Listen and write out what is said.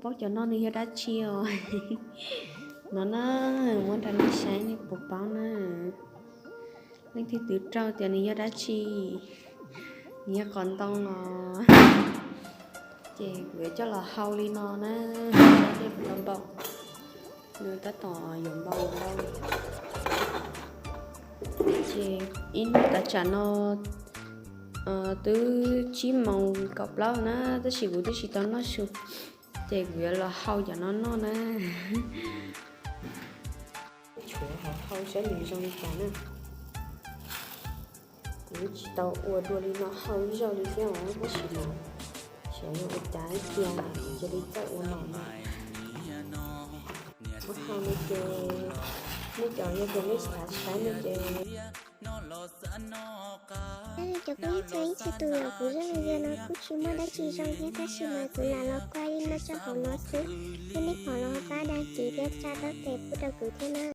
Paub cov no nws yog dab tsi os? No na, muab rau nej saib nej puas paub na. Leej twg twv raug tias nws yog dab tsi, nws yog qos ntoo los. Ces kuv yuav coj los hau li no na, nej puas tau npaum? Nws tab tom yuav npau npau. Ces ib hnub tav tsam no twb tsib moos kaum plaub na, tab sis kuv twb tsis tau noj su, ces kuv yuav los hau cov no noj na. Tshuav hau saib nws zoo li cas na. Kuv tsis tau ua dua li no hau ib zaug li thiab os, tab sis mas xyov yog ua cas ib tiag cia li txawj ua no na. Muab hau no ces nej cov yog tias nej xav saib no ces. Cov phooj ywg txhua leej txhua tus, yog kuv zaj video no kuj tsis muaj dab tsi zoo thiab, tab sis mas kuv lam los kuaj li no tso hauv no xwb. Yog nej pom los ho pab dag kis thiab tsa tau tes pub rau kuv thiab na.